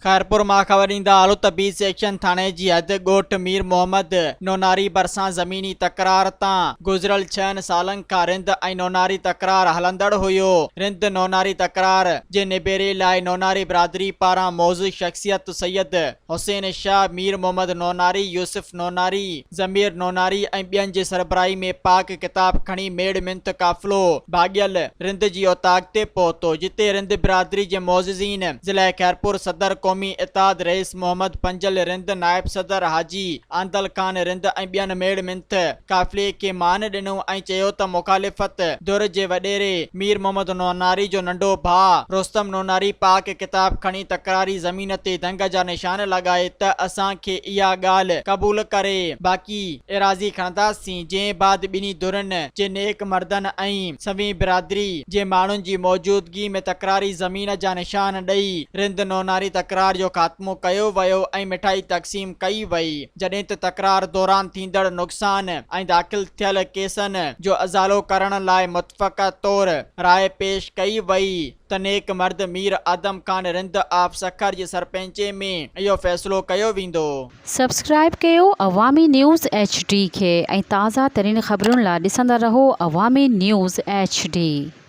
خيرپور مان خبر ڏيندا هلو ته بي سيڪشن ٿاڻي جي حد ڳوٺ مير محمد نوناري ڀرسان زميني تڪرار تان گذريل ڇهن سالن کان رند ۽ نوناري تڪرار هلندڙ هيو. رند نوناري تڪرار جي نبيري لاء نوناري برادري پاران معزز شخصيت سيد حسين شاهه، مير محمد نوناري، يوسف نوناري، ضمير نوناري ۽ ٻين جي سربراهي ۾ پاڪ ڪتاب کڻي ميڙ منٿ قافلو ڀاڳيل رند جي اوطاق تي پهتو جتي رند برادري جي معززين ضلعي خيرپور صدر قومي اتحاد رئيس محمد پنجل رند نائب صدر حاجي آندل خان رند ۽ ٻين ميڙ منٿ قافلي کي مان ڏنو ۽ چيو ته مخالفت ڌر جي وڏيري مير محمد نوناري جو ننڍو ڀاء رستم نوناري پاڪ ڪتاب کڻي تڪراري زمين تي دنگ جا نشان لڳائي ته اسان کي اها ڳالهه قبول ڪري باقي ايراضي کڻنداسين جنهن بعد ٻنهي ڌرين جي نيڪ مردن ۽ سوين برادري جي ماڻهن جي موجودگي ۾ تڪراري زمين جا نشان ڏئي رند نوناري تڪرار جو خاتمو ڪيو ويو ۽ مٺائي تقسيم ڪئي وئي. جڏهن ته تڪرار دوران ٿيندڙ نقصان ۽ داخل ٿيل ڪيسن جو ازالو ڪرڻ لاء متفقه طور راء پيش ڪئي وئي ته نيڪ مرد مير آدم خان رند آف سکر جي سرپئنچي ۾ اهو فيصلو ڪيو ويندو. سبسڪرائيب ڪيو عوامي نيوز ايڇ ڊي کي ۽ تازه ترين خبرن لا ڏسندا رهو عوامي نيوز ايڇ ڊي.